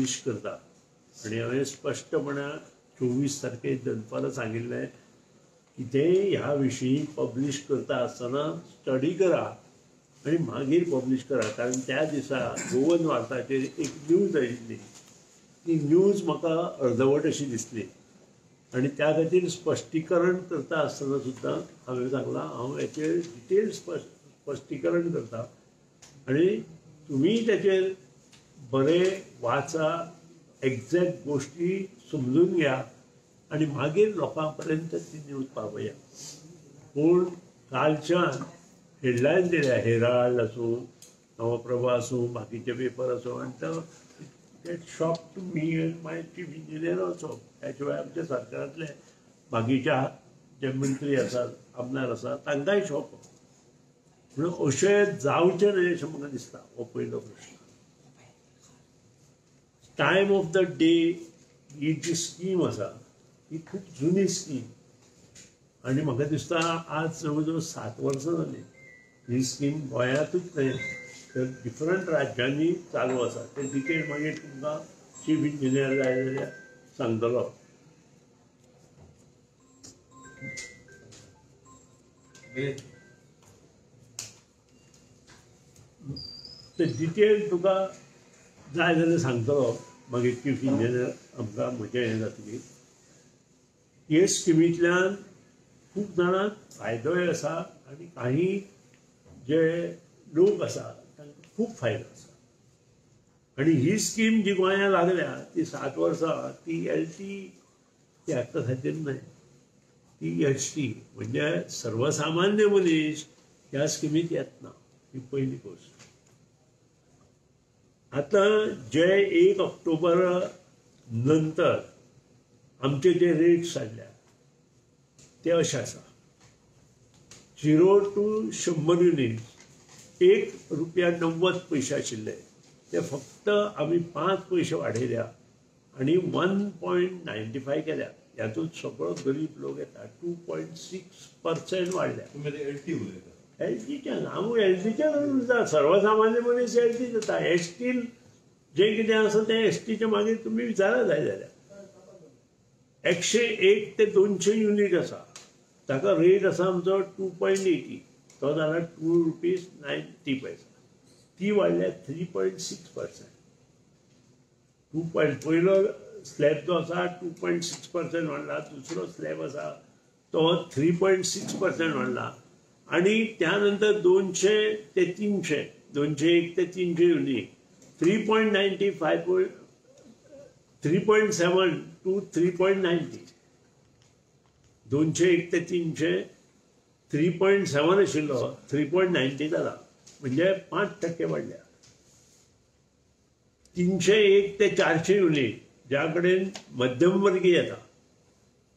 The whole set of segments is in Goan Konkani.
पब्लीश करता आनी हांवें स्पश्टपणान 24 तारखे दनपारां सांगिल्लें कितेंय ह्या विशीं पब्लीश करता आसतना स्टडी करा आनी मागीर पब्लीश करा. कारण त्या दिसा गोवन वार्ताचेर एक न्यूज आयिल्ली, ती न्यूज म्हाका अर्दवट अशी दिसली आनी त्या खातीर स्पश्टीकरण करता आसतना सुद्दां हांवें सांगलां हांव हेचेर डिटेल स्पश्टीकरण करता आनी तुमी तेचेर बरें वाचा, एग्जॅक्ट गोश्टी समजून घ्या आनी मागीर लोकां पर्यंत ती न्यूज पावया. पूण कालच्यान हेडलायन दिल्या, हेराल्ड आसूं, नवप्रभा आसूं, बाकीचे पेपर आसूं, आनी तो that shock to me and my chief engineer also. त्या शिवाय आमच्या सरकारांतले बाकीच्या जे मंत्री आसात, आमदार आसात, तांकांय शॉक. म्हणून अशें जावचें न्हय अशें म्हाका दिसता. हो पयलो प्रश्न. Time of the day he ji scheme आसा ही खूब जुनी स्कीम आनी म्हाका दिसता आज जवळ जवळ 7 वर्सां जालीं ही स्कीम गोंयांतूच न्हय तर डिफरंट राज्यांनी चालू आसा. ते डिटेल मागीर तुमकां चीफ इंजिनियर जाय जाल्यार सांगतलो. ते डिटेल तुका जाय जाल्यार सांगतलो मागीर चीफ इंजिनियर आमकां म्हजें हें जातकीर. हे स्किमींतल्यान खूब जाणांक फायदोय आसा आनी काही जे लोक आसा तांकां खूब फायदो आसा. आनी ही स्कीम जी गोंयांत लागल्या ती 7 वर्सां ती एल टी हाका खातीर न्हय, ती एस टी म्हणजे सर्वसामान्य मनीस ह्या स्किमींत येतना, ही पयली गोश्ट. आतां जे 1 ऑक्टोबर नंतर आमचे जे रेट्स हाडल्या ते अशे आसा. 0 to 100 unit 1 रुपया 90 पयशे आशिल्ले ते फक्त आमी 5 पयशे वाडयल्या आनी 1.95 केल्या. हातूंत सगळो गरीब लोक येता. 2.6% वाडल्या. एलटीच्यान हांव एलटीच्यान उलयता, सर्वसामान्य मनीस एलटी जाता. एसटीन जें कितें आसा तें एसटीच्या मागीर तुमी विचारा जाय जाल्यार. 101 ते 200 युनीट आसा ताका रेट आसा आमचो 2.80, तो जाला 2 रुपीज 90 पैसा. ती वाडल्या 3.6%. 2. पयलो स्लॅब जो आसा 2.6% वाडला, दुसरो स्लॅब आसा तो 3.6% वाडला आनी त्या नंतर 200 ते 300, 201 ते 300 युनीट 3.95, 3.7 to 3.90. 201 ते 300 3.7 आशिल्लो 3.90 जाला, म्हणजे 5% वाडल्या. 301 ते 400 युनीट ज्या कडेन मध्यमवर्गीय येता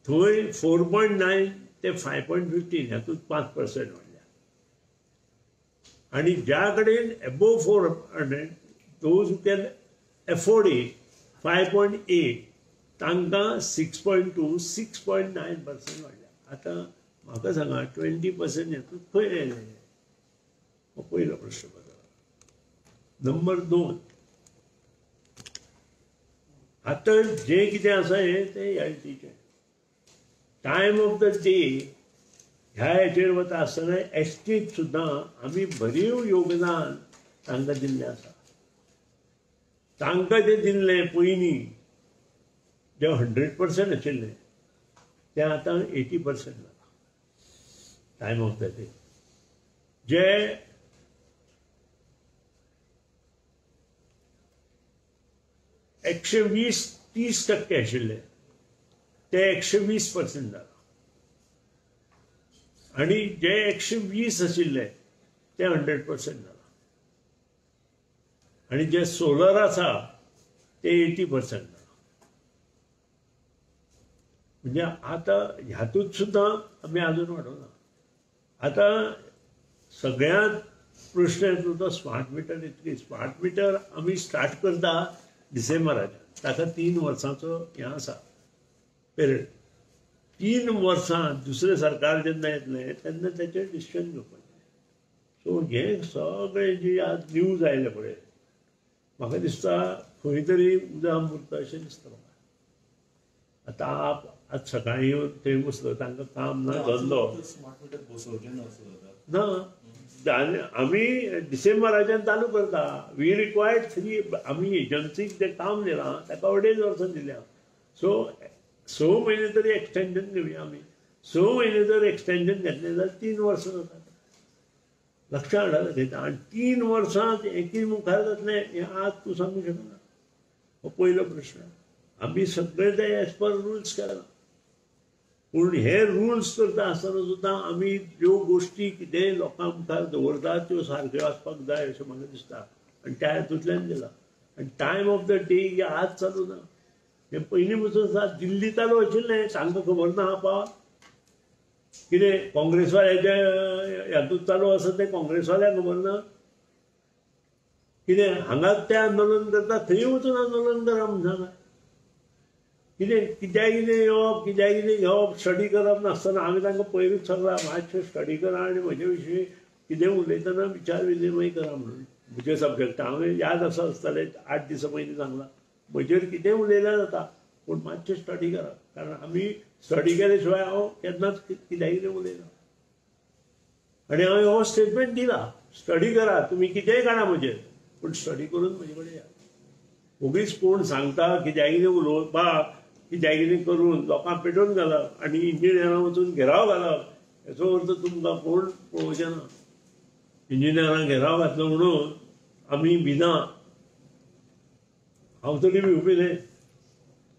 थंय 4.9 ते 5.15 हातूंत 5% वाडल्या. आनी ज्या कडेन above 400 those who can afford it 5.8 तांकां 6.2, 6.9% वाडल्या. आतां म्हाका सांगा 20% हातूंत खंय आयलें? हो पयलो प्रश्न पडला. नंबर 2, आतां जें कितें आसा हें तें एलटीचें. टायम ऑफ the day ह्या हेचेर वता आसतना एसटीक सुद्दां आमी भरीव योगदान तांकां दिल्लें आसा. तांकां जें दिल्लें पयलीं जें 100% आशिल्लें तें आतां 80% जालां. टायम ऑफ the day जे 120-30% आशिल्ले ते 120% जालां आनी जे 120 आशिल्ले ते 100% जालां आनी जे सोलर आसा ते 80% जालां. म्हणजे आतां हातूंत सुद्दां आमी आजून वाडोवना. आतां सगळ्यांत प्रश्न येतो तो स्मार्ट मिटर. इतली स्मार्ट मिटर आमी स्टार्ट करता डिसेंबराच्या, ताका 3 वर्सांचो हें आसा पिरियड. 3 वर्सां दुसरें सरकार जेन्ना येतलें तेन्ना तेचेर डिसिजन घेवपाचें. सो हें सगळें जी आज न्यूज आयलें पळय, म्हाका दिसता खंय तरी उदाम उरता अशें दिसता म्हाका. आतां आप आज सकाळीं येवन थंय बसलो, तांकां काम ना धंदो ना. आनी आमी डिसेंबराच्यान चालू करता. We required 3, आमी एजन्सीक जें काम दिलां ताका 2.5 वर्सां दिल्या. सो 6 म्हयने तरी एक्सटेंशन घेवया आमी. 6 म्हयने जर एक्सटेंशन घेतलें जाल्यार 3 वर्सां जातात. लक्षात हाडा घेता. आनी 3 वर्सां हें मुखार जातलें हें आज तूं सांगूंक शकना. हो पयलो प्रश्न. आमी सगळे ते एज पर रुल्स केला, पूण हे रुल्स करता आसतना सुद्दां आमी ज्यो गोश्टी कितेंय लोकां मुखार दवरता त्यो सारक्यो आसपाक जाय अशें म्हाका दिसता. आनी त्या हातूंतल्यान दिला. आनी टायम ऑफ the day हे आज चालू ना, हें पयलीं पसून आसा. दिल्ली चालू आशिल्लें, तांकां खबर ना आपा कितें काँग्रेसवाल्याच्या हातूंत चालू आसा तें काँग्रेसवाल्यांक खबर ना. कितें हांगाच तें आंदोलन करता, थंय वचून आंदोलन करा म्हूण सांगा. कितें कित्याक कितें येवप, कित्याक कितें घेवप, स्टडी करप नासतना आमी तांकां पयरूच सांगलां मातशें स्टडी करा आनी म्हजे विशीं कितें उलयतना विचार विनिमय करा म्हणून. म्हजे सब्जॅक्ट हांवें याद आसा आसतलें 8 दिसां पयलीं सांगलां, म्हजेर कितेंय उलयल्यार जाता पूण मातशें स्टडी करा, कारण आमी स्टडी केले शिवाय हांव केन्नाच कित्याक कितें उलयना. आनी हांवें हो स्टेटमेंट दिला, स्टडी करा तुमी कितेंय काडा म्हजेर, पूण स्टडी करून म्हजे कडेन या. ओगीच कोण सांगता कित्याक कितें उलोवपाक, कित्याक कितें करून लोकांक पेटोवन घालप आनी इंजिनियरां वचून घेराव घालप हेचो अर्थ तुमकां कोण पळोवचें ना. इंजिनियरांक घेराव घातलो म्हणून आमी भिना, हांव तरी भिवपी न्हय.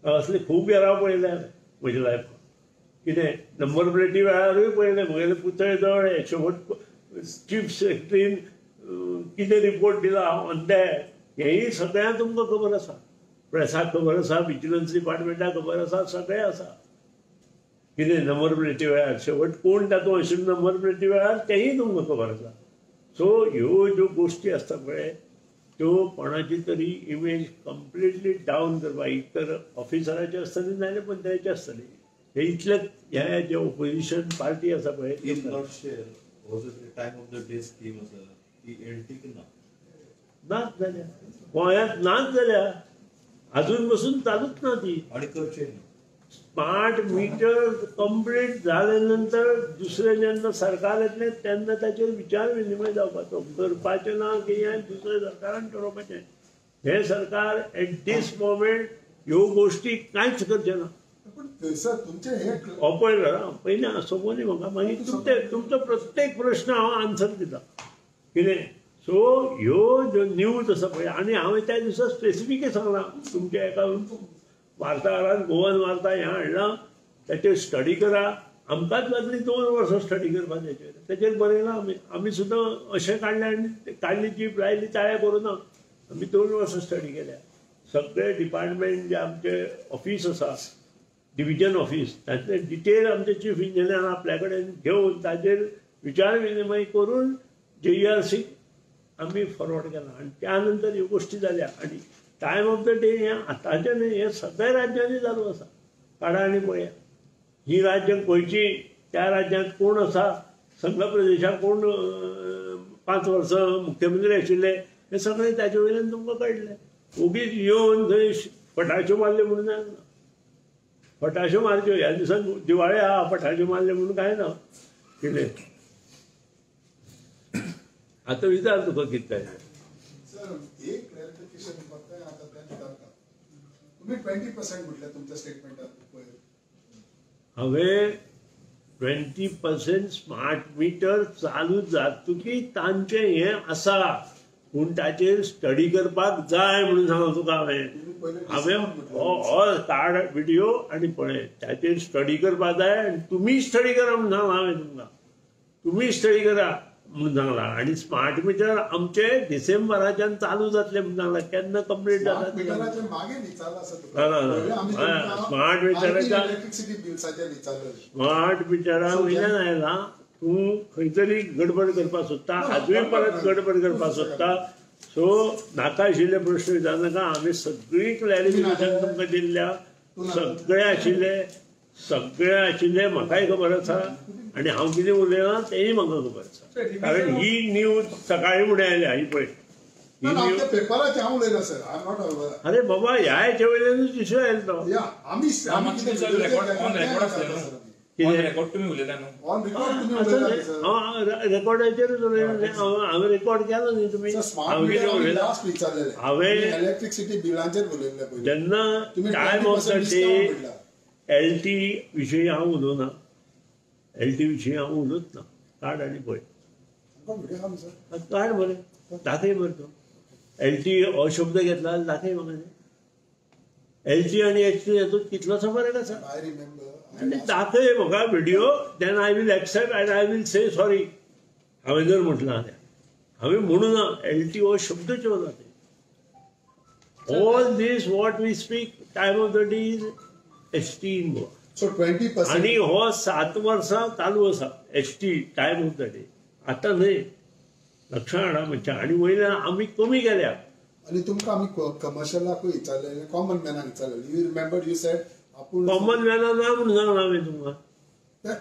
असले खूब घेराव पळयले म्हज्या लायफान. कितें नंबर प्लेटी वेळारूय पळयलें, म्हगेले पुतळे जवळ शेवट चीफ सेक्रेटरीन कितें रिपोर्ट दिला ऑन that, हेंय सगळ्यांक तुमकां खबर आसा. प्रेसाक खबर आसा, विजिलन्स डिपार्टमेंटाक खबर आसा, सगळें आसा. कितें नंबर प्लेटी वेळार शेवट कोण तातूंत आशिल्लो नंबर प्लेटी वेळार तेंय तुमकां खबर आसा. सो ह्यो ज्यो गोश्टी आसता पळय त्यो कोणाची तरी इमेज कंप्लिटली डावन करपाक, एक तर ऑफिसराची आसतली नाजाल्यार पंचायतीची आसतली. हे इतलेच हे जे ओपोजिशन पार्टी आसा पळय, time of the day scheme आसा ती एलटीक ना, नाच जाल्या गोंयांत, नाच जाल्या अजून बसून चालूच ना ती. आनी करचें स्मार्ट मिटर कंप्लीट जाले नंतर दुसरें जेन्ना सरकार येतलें तेन्ना ताचेर विचार विनिमय जावपाचो, करपाचें ना की हें दुसरें सरकारान ठरोवपाचें. हें सरकार एट दीस मोमेंट ह्यो गोश्टी कांयच करचें ना. हो पळय पयलीं सोंपोवनी म्हाका, मागीर तुमचो प्रत्येक प्रश्न हांव आन्सर दिता कितें. सो ह्यो ज्यो न्यूज आसा पळय, आनी हांवें त्या दिसा स्पेसिफिकय सांगलां तुमच्या एका वार्ताहरान, गोवन वार्ता हें हाडलां, ताचेर स्टडी करा. आमकांच लागली 2 वर्सां स्टडी करपाक ताचेर, ताचेर बरयलां आमी. आमी सुद्दां अशें काडलें आनी काडली जीप लायली ताळ्या करूं ना, आमी 2 वर्सां स्टडी केल्या. सगळे डिपार्टमेंट जे आमचे ऑफीस आसा, डिविजन ऑफीस, तातूंतले डिटेल आमचे चीफ इंजिनियर आपल्या कडेन घेवन ताचेर विचार विनिमय करून JERC आमी फॉरवर्ड केला. आनी त्या नंतर ह्यो गोश्टी जाल्या. आनी टायम ऑफ the day हें आतांचें न्हय, हें सगळ्या राज्यांनी चालू आसा. काडा आनी पळया हीं राज्यां खंयचीं, त्या राज्यांत कोण आसा, संघ प्रदेशाक कोण 5 वर्सां मुख्यमंत्री आशिल्ले, हें सगळें ताचे वयल्यान तुमकां कळटलें. ओगीच येवन थंय फटाश्यो मारल्यो म्हणून जायना. फटाश्यो मारच्यो ह्या दिसान दिवाळे आहा, फटाश्यो मारल्यो म्हणून कांय ना. कितें आतां विचार तुका कितें. एक क्लॅरिफिकेशन फक्त आता त्या विचारता, तुम्ही 20% म्हटलं तुमच्या स्टेटमेंटात पयर. हांवें 20% स्मार्ट मिटर चालू जातकीर तांचें हें आसा, पूण ताचेर स्टडी करपाक जाय म्हणून सांगला तुका हांवें. हांवें हो काड विडियो आनी पळय, ताचेर स्टडी करपाक जाय आनी तुमी स्टडी करा म्हणून सांगलां हांवें तुमकां, तुमी स्टडी करा म्हणून सांगलां. आनी स्मार्ट मिटर आमचे डिसेंबराच्यान चालू जातले म्हणून सांगलां, केन्ना कंप्लीट जाता. स्मार्ट मिटराच्या स्मार्ट मिटरा वयल्यान आयला तूं खंय तरी गडबड करपाक सोदता, आजूय परत गडबड करपाक सोदता. सो नाका आशिल्ले प्रश्न विचारनाका. आमी सगळी क्लॅरिफिकेशन तुमकां दिल्ल्या, सगळे आशिल्ले, सगळे आशिल्ले म्हाकाय खबर आसा आनी हांव कितें उलयलां तेंय म्हाका खबर आसा. कारण ही न्यूज सकाळीं फुडें आयल्या, ही पळय पेपराचे हांव उलयना सर, I am not. अरे बाबा, ह्या हेच्या वयल्यानूच इशू आयलो तो. रेकॉर्डाचेरूच हांवें रेकॉर्ड केलो न्ही तुमी. हांवें इलेक्ट्रिसिटी बिलांचेर उलयल्लें जेन्ना time of the day LT विशयी हांव उलोवना, एल टी विशयी हांव उलोवच ना. काड आनी पळय, काड बरें, दाखय बरें. तो एल टी हो शब्द घेतला जाल्यार दाखय म्हाका. एल टी आनी एच टी हातूंत कितलोसो फरक आसा आनी दाखय म्हाका video, then I will accept and I will say sorry. हांवें जर म्हटलां जाल्यार हांवें म्हणूं ना एल टी हो शब्दच येवना ते. All this what we speak time of the day is H T in Goa. 20%. आनी हो 7 वर्सां चालू आसा H T time of the day. आतां न्हय, लक्षां हाडा मनशां. आनी वयल्यान आमी कमी केल्या. आनी तुमकां आमी कमर्शियलाकूय विचारलें, कॉमन मॅनाक विचारलें. You remember you said आपूण कॉमन मॅना ना म्हणून सांगलां हांवें तुमकां.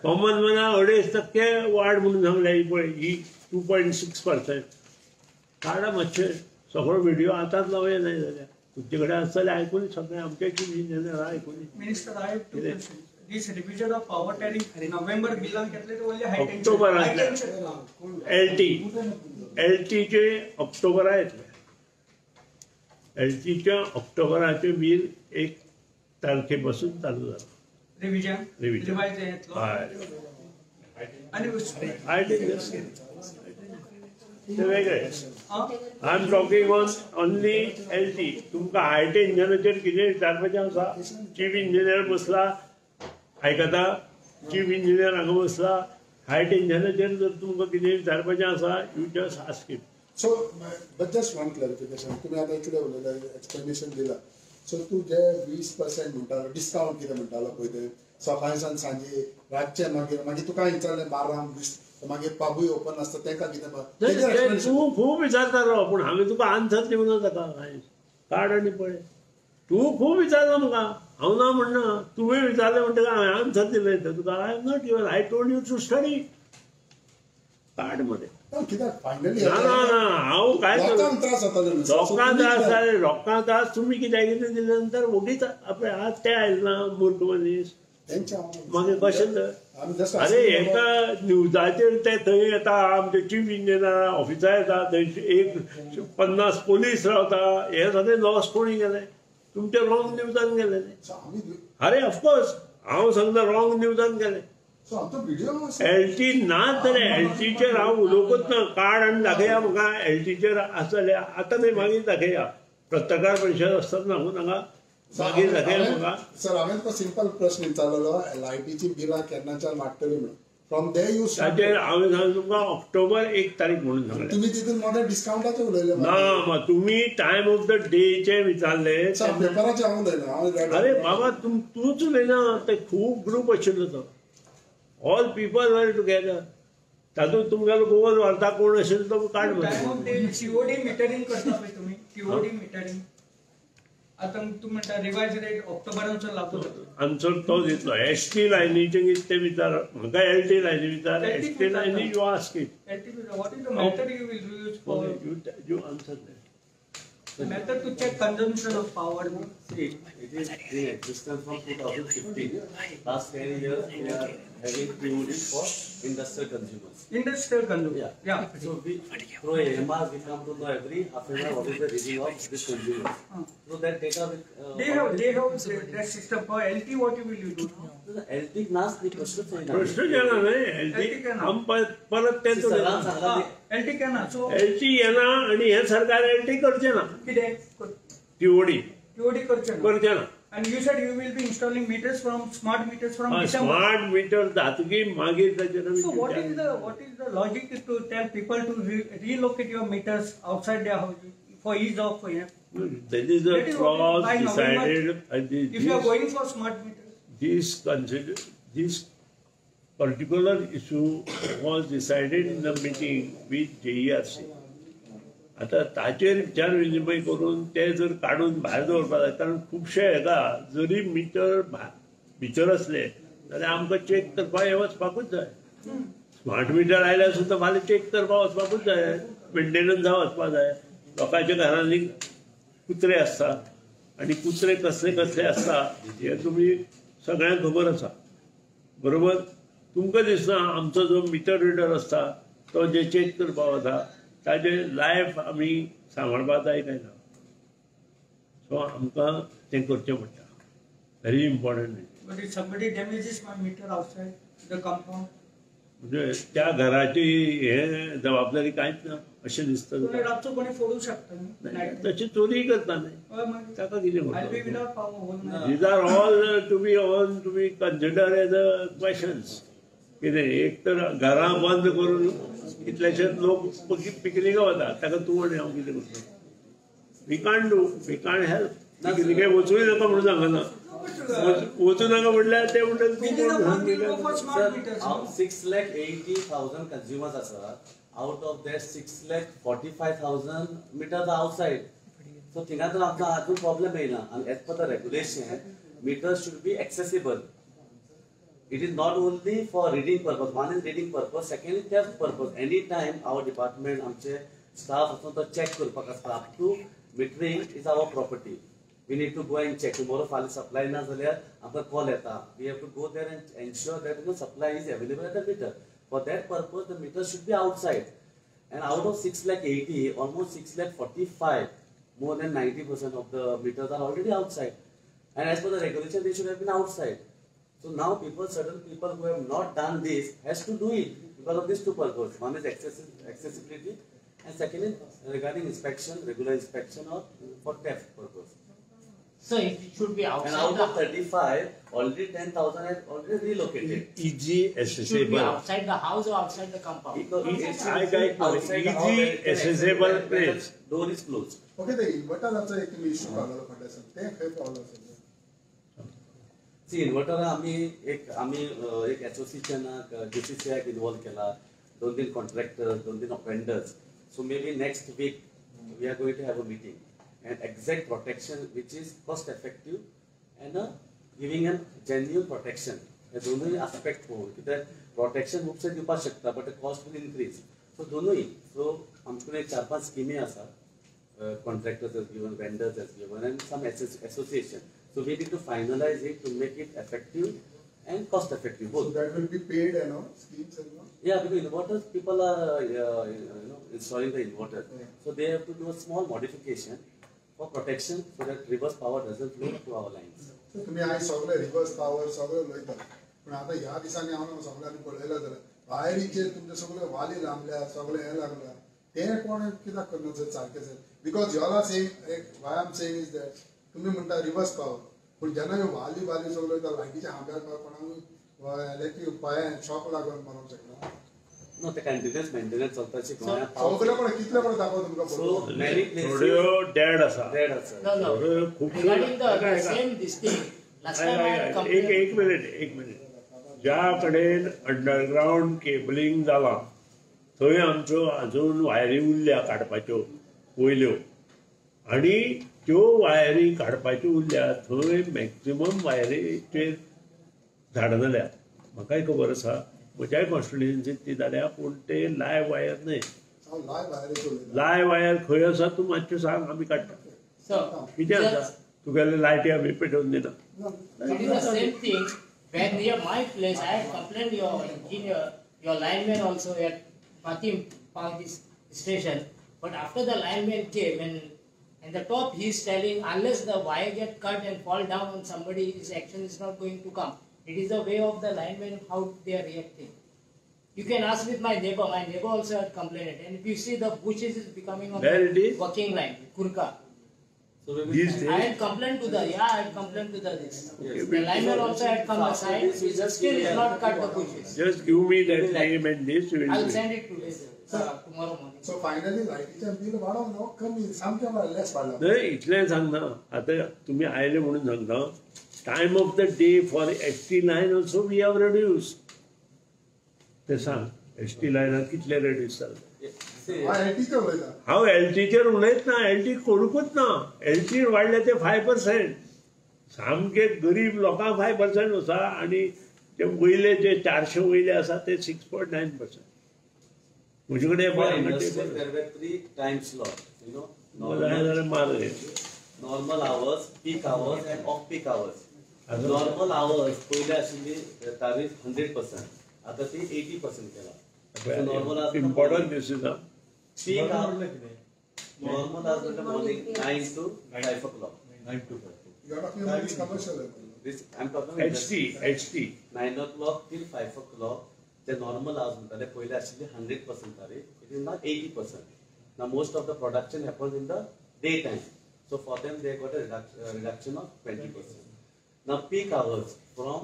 कॉमन मॅना 2.5% वाड म्हणून सांगल्या. ही पळय ही 2.6%. काडा मातशें सगळो व्हिडियो आतांच लावया नाय जाल्यार तुमचे कडेन आसा जाल्यार आयकून सगळें आमचे चीफ इंजिनियर आयकून. Minister, I have two questions. This revision of power tariff November बिलांक येतले ते only high tension. ऑक्टोबरांतले L टीचे ऑक्टोबरा येतले. एल टीच्या ऑक्टोबराचें बील 1 तारखे पासून चालू जालां. रिव्हिजन रिव्हिजन रिवायज येतलो. हय, आनी हाय टेन्शन ते वेगळे. I am talking on only L T. तुमकां हाय टेन्शनाचेर कितें विचारपाचें आसा, चीफ इंजिनियर बसला आयकता, चीफ इंजिनियर हांगा बसला. हाय टेन्शनाचेर जर तुमकां कितें विचारपाचें आसा, you just ask him. So but just one clarification, तुमी आतां इतलें उलयले, एक्सप्लेनेशन दिलां. सो तूं जे 20% म्हणटालो डिस्कावंट कितें म्हणटालो पळय, तें सकाळी सावन सांजे रातचें, मागीर मागीर तुका विचारलें 12 मागीर पबूय ओपन आसता तांकां कितें. तूं खूब विचारतालो पूण हांवें तुका आन्सर दिवना ताका. काड आनी पळय, तूं खूब विचारला म्हाका, हांव ना म्हणना. तुवें विचारलें म्हणटकीर हांवें आन्सर दिलें तुका. I am not given, I told you to study. काड मरे. कित्याक फायनली ना ना ना, हांव काय लोकांक त्रास जाताले, लोकांक त्रास जाले. लोकांक त्रास तुमी कित्याक कितें दिले नंतर ओगीच आपले हात ते आयले ना मूर्ख मनीस. मागीर कशें तर? अरे एका न्यूजाचेर ते थंय येता, आमचे चीफ इंजिनियर ऑफिसार येता, थंय एक 50 पोलीस रावता. हे सगळे लॉस कोणी केले? तुमचे रॉंग न्यूजान गेले. अरे ऑफकोर्स हांव सांगता रॉंग न्यूजान गेले. एल टी ना जाल्यार एल टीचेर हांव उलोवंकूच ना. काड आनी दाखया म्हाका एल टीचेर आसा जाल्यार. आतां न्हय, मागीर दाखया. पत्रकार परिशद आसतना सांगू नाका, मागीर दाखया म्हाका. सर, हांवें तुका सिंपल प्रश्न विचारलेलो, लायटीची बिलां केन्नाच्यान वाडटली म्हणून. From there you ताचेर हांवें सांगलें तुमकां ऑक्टोबर 1 तारीख म्हणून सांगलें. तुमी तितून मोठे डिस्कावंटाचें उलयले ना. तुमी टायम ऑफ the डेचे विचारले. पेपराचें हांव उलयना. अरे बाबा, तूंच उलयना, ते खूब ग्रूप आशिल्लो तो. All people were together. तातूंत तुमगेलो गोवन व्हरता कोण आशिल्लो तो काड. सीओडी मिटरींग करता पळय तुमी, सीओडी मिटरींग आतां तूं म्हणटा रिवायज रेट ऑक्टोबराचो लागू जातलो. आन्सर तो दितलो. एस टी लायनीचें कितें तें विचार म्हाका. एल टी लायनी विचार, एस टी लायनी you ask it. L T what is the method you will use for you answer that. Method to check consumption of power. See, it is in existence from 2015. Last 10 years we are having TOD for industrial consumers. Industrial consumers. Yeah. Yeah. So we through AMR we come to know every half an hour what is the reading of this consumer. So that data with they have that system for LT. What you will you do? LT नाच न्ही, प्रश्नच येना. प्रश्न येना न्हय LT. आम परत तेच LT केना. सो LT येना आनी हें सरकार LT करचें ना. कितें टीओडी टीओडी करचें ना, करचें ना. And you said you will be installing meters from smart meters from December. Smart meter जातकीर मागीर ताचेर. So what is the logic to tell people to relocate your meters outside their house for ease of That is a clause decided. If you are going for smart meters, this particular issue was decided in the meeting with JERC. आतां ताचेर विचार विनिमय करून ते जर काडून भायर दवरपाक जाय, कारण खुबशे हेका जरी मिटर भितर आसले जाल्यार आमकां चॅक करपाक हें वचपाकूच जाय. स्मार्ट मिटर आयल्यार सुद्दां फाल्यां चॅक करपाक वचपाकूच जाय, मेंटेनन्सा वचपाक जाय. लोकांच्या घरांनी कुत्रे आसता आनी कुत्रे कसले कसले आसता हे तुमी सगळ्यांक खबर आसा, बरोबर? तुमकां दिसना आमचो जो मिटर रिडर आसता तो जे चॅक करपाक वता ताजे लायफ आमी सांबाळपाक जाय काय ना? सो आमकां तें करचें पडटा, very important. But if somebody damages my meter outside the compound, म्हणजे त्या घराची हे जबाबदारी कांयच ना अशें दिसता. रातचो कोणी फोडू शकता, तशी चोरी करता न्ही, ताका कितें करता? These are all to be on to be consider as a questions. कितें एक तर घरां बंद करून कितलेशेच लोक पिकनिका वता, ताका तूं आनी हांव कितें करता? We can't do, we can't help. पिकनिके वचूय नाका म्हणून सांगना, वचू नाका म्हणल्यार ते म्हणटात 6,80,000 कंज्युमर्स आसा, out of that 6,45,000 meters outside. So थिंगा तर आमकां आजून प्रॉब्लेम येयना. आनी as per the regulation meters should be accessible. It is not only for reading purpose. One is reading purpose, second is theft purpose. Any time our department आमचे स्टाफ आसून तो चॅक करपाक आसता. Up to metering is our property. We need to go and check. Tomorrow फाल्यां सप्लाय ना जाल्यार आमकां कॉल येता. We have to go there and ensure that supply is available at the meter. For that purpose the meter should be outside. And out of 6,80,000, almost 6,45,000, more than 90% of the meters are already outside. And as per the regulation they should have been outside. So now people, certain people who have not done this has to do it because of these two purposes. One is accessibility and second is regarding inspection, regular inspection or for theft purpose. So it should be outside. And out of 35, already 10,000 have already relocated. Easy accessible. Should be outside the house or outside the compound. Easy accessible place. Door is closed. Okay, the inverter एक तुम्ही इश्यू काढला पडला सर, ते खंय पावला सर? सी इन्व्हर्टर आम्ही एक असोसिएशनाक DCCI involve केला, 2-3 contractors, 2-3 vendors. So maybe next week we are going to have a meeting and exact protection which is cost effective and giving a genuine protection. हे दोनूय आस्पेक्ट पळोवन कित्याक प्रोटेक्शन खुबशें दिवपाक शकता but cost will increase. So दोनूय, सो आमचे कडेन 4-5 स्किमी आसा, contractors has given, vendors has given and some association. So we need to finalize it to make it effective and cost effective both. So that will be paid and all schemes and all? Yeah, because inverters, people are installing the inverter. Yeah. So they have to do a small modification for protection so that reverse power doesn't flow to our lines. So तुम्ही आयज सगळे रिवर्स पावर सगळे उलयता, पण आता ह्या दिसांनी हांव सगळ्यांनी पळयला जाल्यार वायरीचेर तुमचे सगळे वाली लांबल्या, सगळे हें लागला, ते कोण कित्याक करना सर सारकें sir? Because you all are saying, why I am saying is that तुम्ही म्हणटा रिवर्स पावर, पूण जेन्ना ह्यो वाली वाली सगळ्यो वयता लायटीच्या खांब्यार कोणाक इलेक्ट्रीक पांयान शॉक लागून मरोंक शकना. No, ते कंटिन्युअस मेंटेनन्स चलता. सगळे कडेन कितले कडेन दाखोव तुमकां? थोड्यो डेड आसा, एक मिनिट एक मिनिट. ज्या कडेन अंडरग्रावंड केबलिंग जालां थंय आमच्यो अजून वायरी उरल्या काडपाच्यो वयल्यो, आनी त्यो वायरी काडपाच्यो उरल्या थंय मॅक्सिमम वायरीचेर झाडां जाल्या. म्हाकाय खबर आसा, म्हज्याय कॉन्स्टिट्युएन्सीत ती जाल्या, पूण ते लायव वायर न्हय. लायव वायर खंय आसा तूं मातशें सांग, आमी काडटा. कितें आसा तुगेले लायटी आमी पेटोवन दिना. It is the same thing when near my place I had complained your engineer, your lineman also at Patim Power Station, but after the lineman came and the top he is telling unless the wire get cut and fall down on somebody, his action is not going to come. It is the way of the linemen how they are reacting. You can ask with my neighbor. My neighbor also had complained. And if you see the bushes is becoming on the working line, Kurka. So these days, I had complained to the this. Yes. The lineman also had come aside. He still is not cut the bushes. Just give me that name and this. I will send it today, sir. Tomorrow morning. So finally, लायटीचें बिल वाडोवंक ना कमी सामकें लेस वाडलां. न्हय इतलें सांगना, आतां तुमी आयले म्हणून सांगता. Time of the day for ST line also we have reduced. ते सांग ST लायनाक कितले रेड्यूस जाले? हांव एलटीचेर उलयत ना, एलटी करूंकूच ना. एलटी वाडले ते 5%, सामके गरीब लोकांक 5% आसा, आनी ते वयले जे 400 वयले आसा ते 6.9%. म्हजे कडेन 3 time slot, you know, जाय जाल्यार मार. Normal hours, peak hours and off peak hours. Normal hours पयले आशिल्ली तारीफ 100%, आता ती 80% केला. Normal important decision. Peak normal hours morning 9 to 5 o'clock. 9 to 5. You are talking about this commercial. This I am talking HT 9 o'clock till 5 o'clock. The normal hours म्हणटाले पयले आशिल्ली 100% तारीफ, it is not 80%. Now most of the production happens in the day time, so for them they got a reduction of 20%. Now peak hours from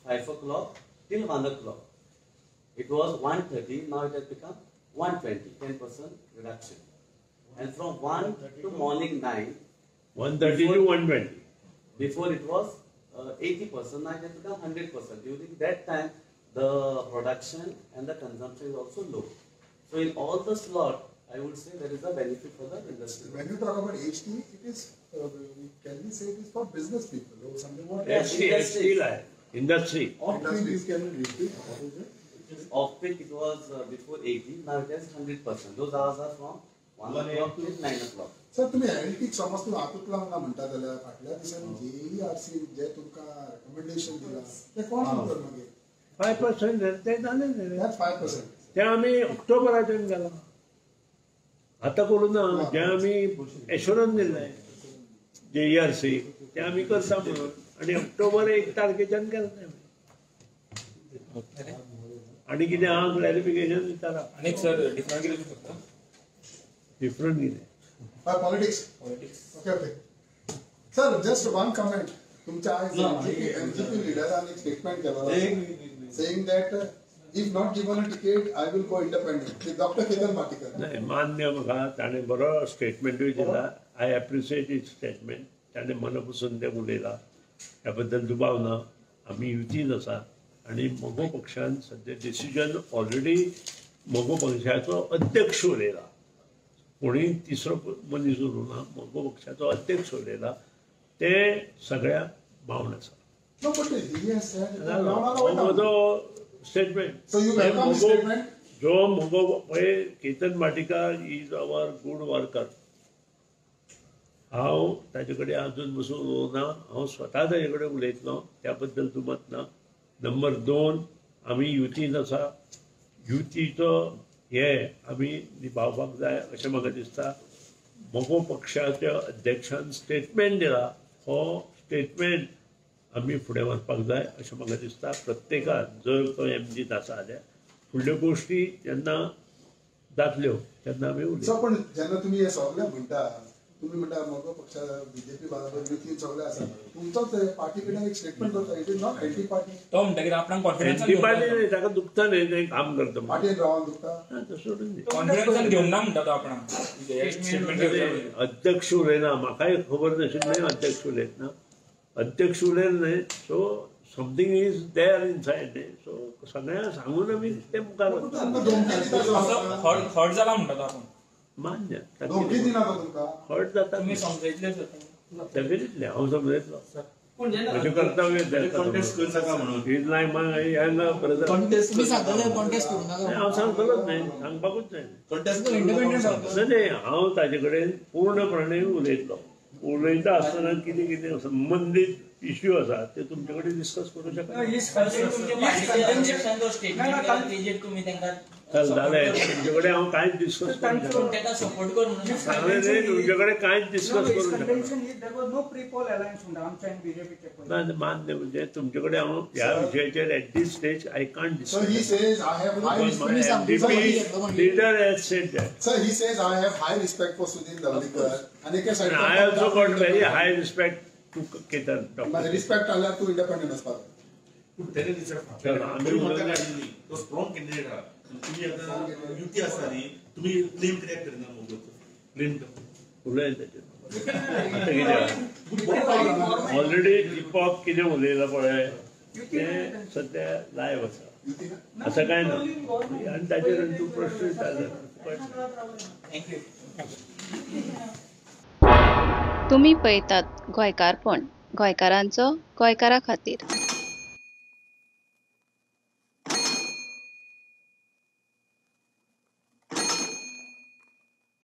5 o'clock till 1 o'clock, it was 130, now it has become 120, 10% reduction. And from 1 to morning 9, 130 to 120. Before it was 80%, now it has become 100%. During that time, the production and the consumption is also low. So in all the slot, I would say there is a benefit for the industry. When you talk about HT, it is, can we say it is for business people or something? What? HT like industry. Off peak, can you repeat? What is it? Off peak it was before 80, now it is 100%. Those hours are from 1 o'clock till 9 o'clock. Sir, तुम्ही एनालिटिक्स समज तूं हातूंत लावना म्हणटा जाल्यार फाटल्या दिसांनी JERC जे तुमकां रेकमेंडेशन दिलां तें कोण म्हणटा मागीर? 5% ते जालें न्ही. 5% ते आमी ऑक्टोबराच्यान गेला, आतां करूं ना. जे आमी एश्योरन्स दिल्लें JERC ते आमी करता म्हणून, आनी ऑक्टोबर 1 तारखेच्यान केलें तें. आनी कितें आहा क्लॅरिफिकेशन विचारा. आनी सर डिफरंट कितें शकता? डिफरंट कितें? Politics. Okay okay sir, just one comment. तुमच्या आयज एमजीपी लिडरान एक स्टेटमेंट केलो saying that if not given a ticket I will go independent. Doctor Ketan Bhatikar. नाही, मान्य म्हाका ताणें बरो स्टेटमेंटूय दिला. I appreciate his statement. ताणें मना पसून तें उलयलां, ह्या बद्दल दुबाव ना. आमी युतीन आसा आनी मगो पक्षान सद्या डिसिजन ऑलरेडी मगो पक्षाचो अध्यक्ष उलयला, कोणी तिसरो मनीस उलोवना, मगो पक्षाचो अध्यक्ष उलयला, ते सगळ्यांक बावण आसा. म्हजो स्टेटमेंट. जो मगो पळय Ketan Bhatikar is our good worker. हांव ताजे कडेन अजून बसून उलोवना, हांव स्वता ताजे कडेन उलयतलो, त्या बद्दल दुमत ना. नंबर 2, आमी युतीन आसा, युतीचो हे आमी निभावपाक जाय अशें म्हाका दिसता. मगो पक्षाच्या अध्यक्षान स्टेटमेंट दिला, हो स्टेटमेंट आमी फुडें व्हरपाक जाय अशें म्हाका दिसता. प्रत्येकान जर तो एमजीत आसा जाल्यार फुडल्यो गोश्टी जेन्ना जातल्यो तेन्ना आमी उलयतले. पण जेन्ना तुमी हें सगळें म्हणटा, तुमी म्हणटा मगो पक्षा बीजेपी बरोबर युतीन सगळें आसा, तुमचोच पार्टी कडल्यान एक स्टेटमेंट करता, it is not anti party. तो म्हणटा कितें आपणाक कॉन्फिडन्स एंटी पार्टी न्ही, ताका दुखता न्ही, तें काम करता पार्टीन रावन दुखता, सोडून दी. कॉन्फिडन्सान घेवंक ना म्हणटा तो आपणाक. अध्यक्ष उलयना, म्हाकाय खबर नाशिल्लें अध्यक्ष उलयतना, अध्यक्ष उलयना न्ही, so something is there inside न्ही, सो सगळ्यांक सांगून आमी ते मुखार वता. हर्ट जाला म्हणटा तो आपण. मान्य, हर्ट जाता, डेफिनेटली हांव समजयतलो. म्हजें कर्तव्य हांव सांगतलोच न्ही, सांगपाकूच जाय न्ही. हांव ताजे कडेन पूर्णपणे उलयतलो. उलयता आसतना कितें कितें संबंदीत इश्यू आसा ते तुमचे कडेन डिस्कस करूं शकता. जालें, तुमचे कडेन हांव कांयच डिस्कस करूंक शकना. सांगलें न्ही, तुमचे कडेन कांयच डिस्कस करूंक शकना. ना, मान्य म्हणजे तुमचे कडेन हांव ह्या विशयाचेर at this stage I can't discuss. Leader has said that. Sir, he says I have high respect for Sudin Dhavalikar. And I also got very high respect to Ketan. Respect आल्यार तूं इंडिपेंडंट आसपाक. तो स्ट्रॉंग कॅन्डिडेट आहा. तुम्ही आता युती आसा न्ही, तुम्ही क्लेम कित्याक करिना मगो? क्लेम उलय ताचेर आतां कितें ऑलरेडी दीपक कितें उलयलां पळय तें सद्या लायव आसा, असं कांय ना. आनी ताचेर तूं प्रश्न विचारले. तुमी पळयतात गोंयकारपण, गोंयकारांचो गोंयकारा खातीर.